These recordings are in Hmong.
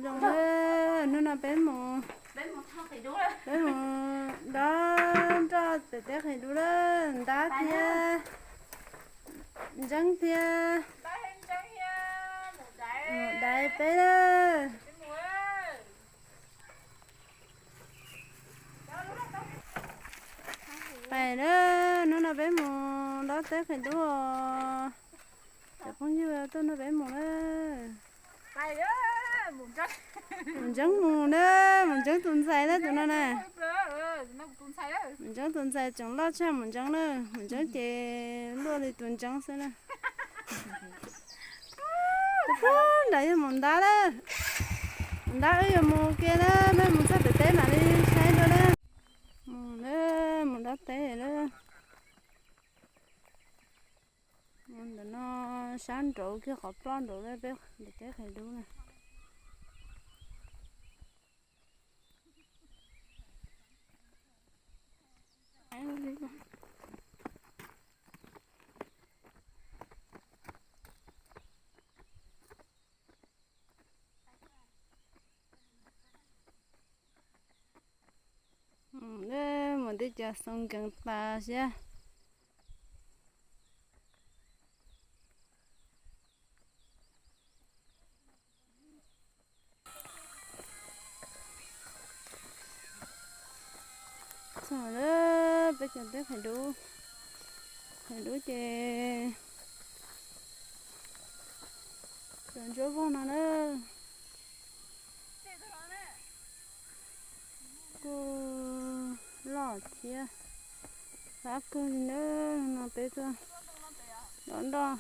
Zoo na, hnub no peb mus, peb mus dob nroj pem teb qhia dub lawm, ntab thiab ntseeb thiab dais peb lawm. Pais lawm, hnub no peb mus dob teb qhia dub os. Cov phooj ywg tuaj nrog peb mus lawm. Mus ntseeb mus na, mus ntseeb tus ntxhais na tus no na. Mus ntseeb tus ntxhais tseem loj tshaj mus ntseeb na, mus ntseeb ces luaj li tus ntseeb xwb na. Tus pug nram yog mus ntab lawm, mus ntab wb yuav mus ke na, peb mus txog pem teb mam li saib dua na. Mus na, mus dob teb lawm. Ntawm no sab nraud kiag qhov ploj nraud lawm peb ntawm teb qhia dub na. Mus tib co xoo nkees tas siab. Txog lawm peb cov teb qhia dub, qhia dub ces cov ntsuab vog no na. Kuj loj thiab, qab kawg li na, no peb tuaj dob nroj.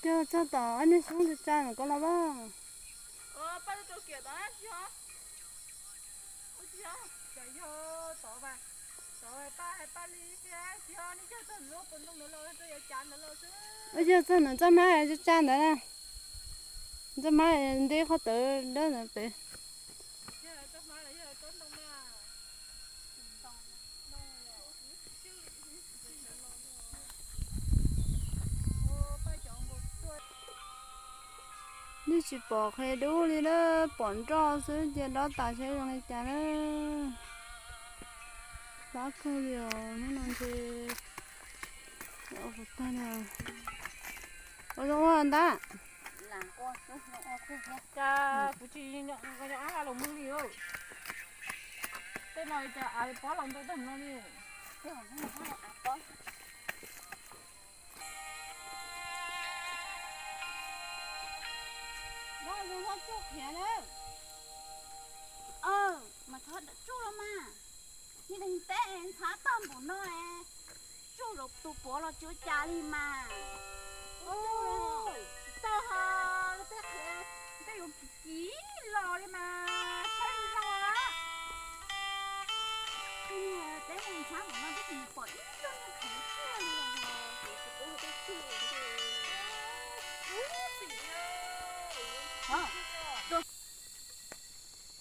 Cog txog tom ob niag xyoob tsa tsa ntawm ko los vaj. Ua yog txog ntawm txoj hmab tsa tsa ntawd na, txoj hmab nteb qhov tawv dawb ntawd pem. Yeej tsis pom qhia dub li na, pom nroj xwb cia dob tas saib zoo li cas na. Qab kawg li os, hnub no ntshe ua kuv tag li os. Ua zoo ua ntab. Cas kuv tsis nco qab los mus li. Tej no cas av pob los ntau tag no li. Mas txhob tsuj los mas, niag neeg teb ntxhab tag npaum no, tsuj tus puav los tsis ua cas li mas. Tsis tau ho, tej qhia tej yuav kiv los li mas saib zoo. Teb ntxhab npaum no twb tsis pom ib tug niag qhia tiag li los.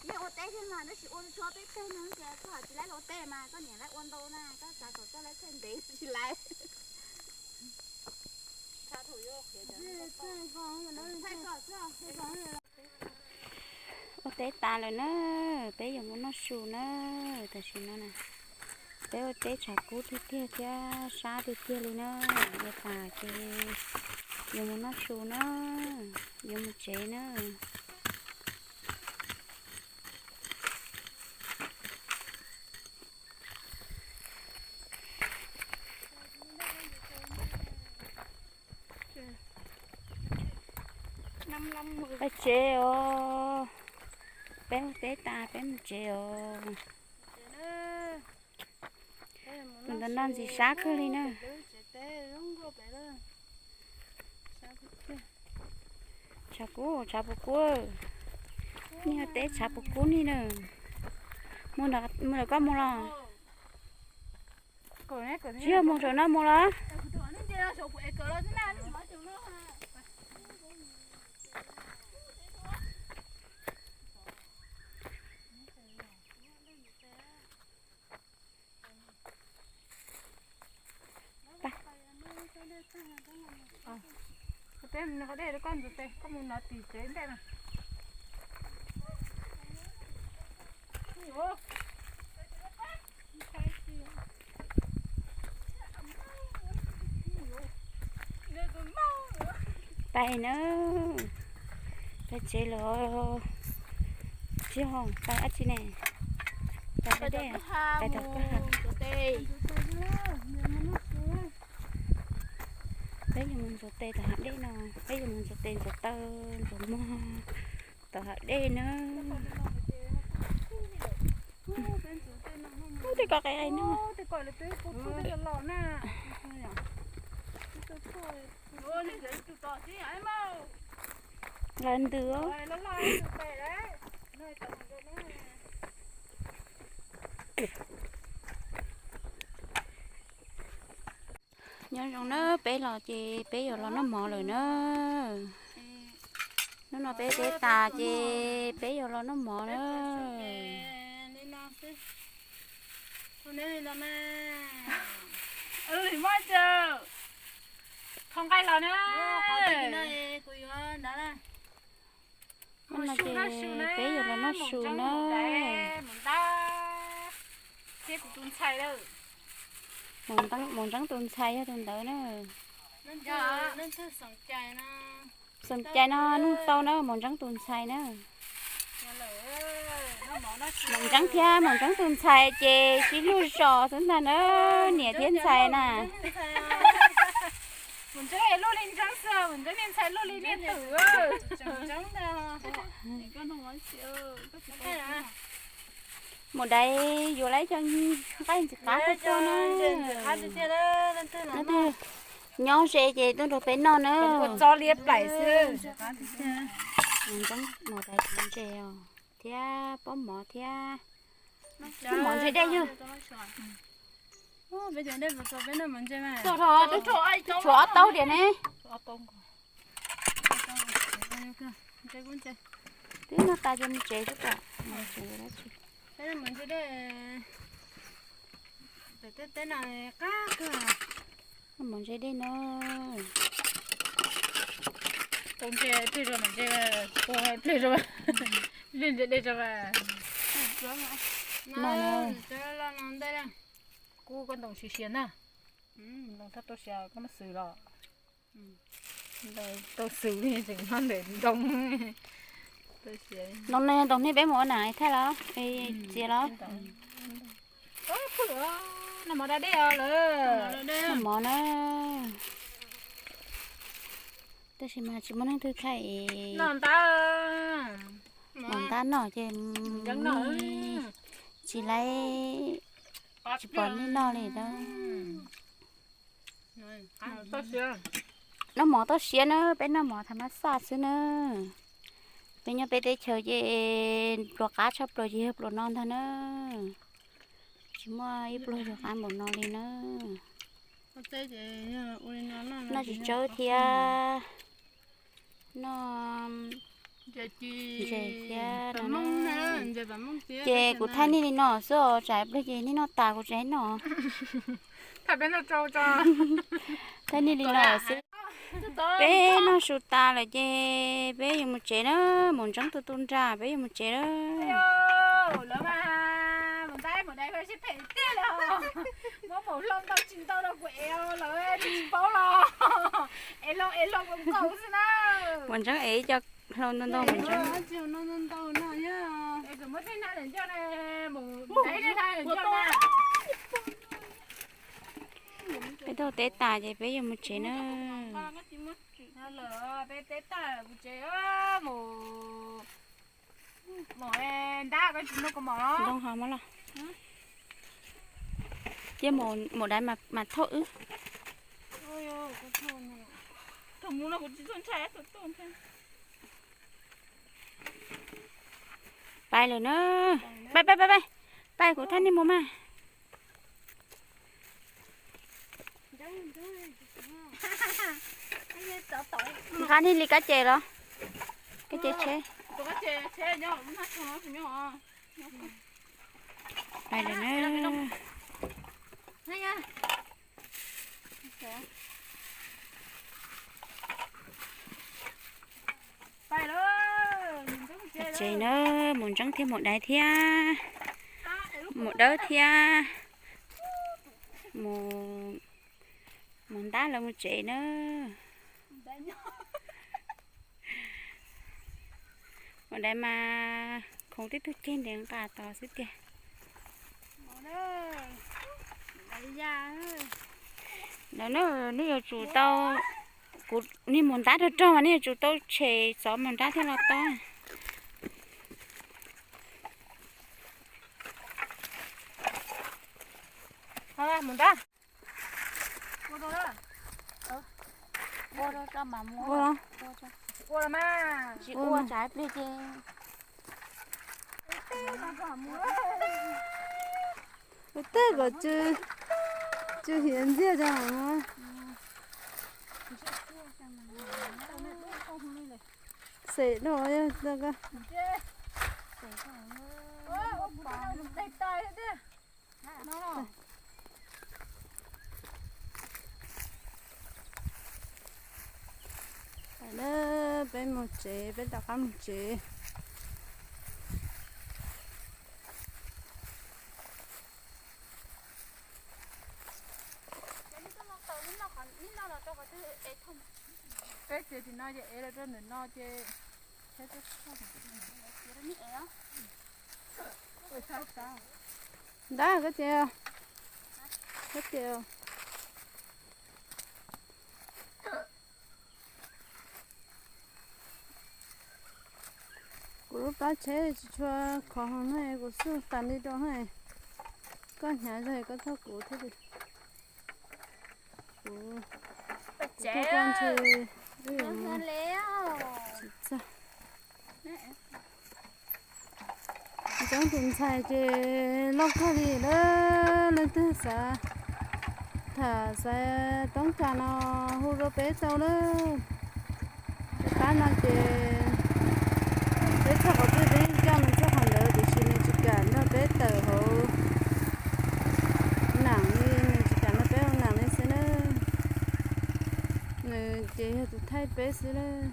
Yeej ua teb thiab mas tab sis ua tsuag teb teg no ces koj tsis laib ua teb mas koj niam laib ua ntau na, koj xav kom koj laib txhaj ntev tsis laib. Ua teb tas lawm na, peb yuav mus noj su na. Tam sim no na, peb ua teb tshav kub tiag tiag thiab sab tiag tiag li na. Ua tas ces yuav mus noj su na, yuav mus tsev na. Peb tsev os, peb ua teb tas peb mus tsev os. Tus ntawd noj ntxim sab kawg li na. Tshav kub, tshav puas kub, nej teb tshav puas kub ni na. Mus ntawm koj mus los? Tsis yog mus saum no mus los? Mus saum no. Qhov dej, koj ntxuav tes koj mus nov tim tsev ntej na. Pais na, pais tsev los tsis ho pais dab tsi ne. Pais tom kwj ha, pais tom kwj ha. Peb yuav mus ntxuav tes tom hav dej no, peb yuav mus ntxuav tes ntxuav taw ntxuav muag tom hav dej na. Ub, tej ko qe qe no. Los ntws. Nyob zoo na, peb los ces peb yuav los noj mov lawm na. Hnub no peb teb tas ces peb yuav los noj mov na. Hnub no ces peb yuav los noj su na. Maum Ntseeb tus ntxhais yog tus ntawd na. Xoom cai no nug tau na, Maum Ntseeb tus ntxhais na. Maum Ntseeb thiab Maum Ntseeb tus ntxhais ces sib hlub zos xwb ntag na, niam thiab ntxhais na. Maum Daiv yuav lawv cov nqaij ntxim qab tuaj tuaj na. Leej twg nyob ze ces tuaj nrog peb noj na. Maum Daiv tus ntses os, thiab pob mov thiab. Pob mov ntses dej yog. Tshuav ob taub diam ne. Twb noj tas ces mus tsev xwb kom. Mov ntses dej no. Tau ntses pliag rau, ntses pliag rau, ntses dej rau. Kuv koj ntoo siav siav na. Ntoo thaj tau siav koj muab xwb los. Tau xwb li tseem nyob ntawm ntoo. Ntoo no yog ntoo hnub peb mus ua nas thaij los txiav los. Noj mov da dej os lawm. Noj mov na. Tab sis mas tsis muaj neeg twg thaij es. Noj ntab. Noj ntab noj ces tsis laib, tsis pom nej noj li ntawd. Noj mov toj siab na, peb noj mov thav mab xaj xwb na. Peb nyob peb teb chaws ces pluas qab tshaj plaws ces yog pluas no ntag na. Tsis muaj ib pluag pluas qab npaum no li na. Noj tsis tsawb thiab. Noj ntses thiab no. Ces kuv thaij nej li no xwb os, tsam ib pliag ces nej noj tas kuv tsis noj. Thaij nej li no xwb. Peb noj su tas lawm ces peb yuav mus tsev na, Maum Ntseeb tu tu nra, peb yuav mus tsev na. Lawv mas, Maum Daiv, Maum Daiv sib phem tiag li os. Muab Maum Hlau ntau tsis ntau rau kuv ev, lawv tsis paub los ev hlau ev hlau nkaus nkaus xwb na. Maum Ntseeb ev ib co hlau ntau ntau, Maum Ntseeb. Peb taug teb tas ces peb yuav mus tsev na. Peb teb tas mus. Ntoo hov muab los. Cia Maum Daiv mas thauj wb. Pais lawm na. Pais, pais, pais, pais. Pais kuv thaij nej mus mas. Nqa nej li kab ce los? Kab ce tsheb. Pais lawm na. Tsev na, mus ntseeb thiab mus daiv thiab, mus dawb thiab, mus, mus ntab lawv mus tsev na. Mus daiv mas khoov tib tug ceg ntev nqa tos xwb tiag. Lawv, nej yuav tsum tau, kuv, nej mus ntab rog rog mas nej yuav tsum tau tshem xov mus nrab thiaj los tau. Mus nrab. Ua rau tso mam mus. Ua los? Ua los mas. Tsis ua tsam pliag ces. Ua tej kom tsw, tsw hiav ntxiag tso mam mus. Xem dua yog tau ko. Peb mus tsev, peb rov qab mus tsev. Peb tsev tim no ces ev los rau ntawm no ces. Ntab, koj ces, koj ces. Kuv lub plab tsheb tsis tshua khov heev na, kuv xub tas li rau na. Koj hnyav zog koj thauj kuv thiab. Kuv, kuv tuaj koj ntshe wb yuav mus tsis txog. Ntxeev tus ntxhais ces loj kawg li lawm, leej twg xav tham xav toob kas no hu rau peb tau lawm. Tus qab no ces peb txog qhov twg peb coj nws txog qhov ntawd, tiam sis nws tsis kam nrog peb tawm hauv nam li, nws tsis kam nrog peb hauv nam li xwb na. Nws ces yog tus thaij peb xwb lawm.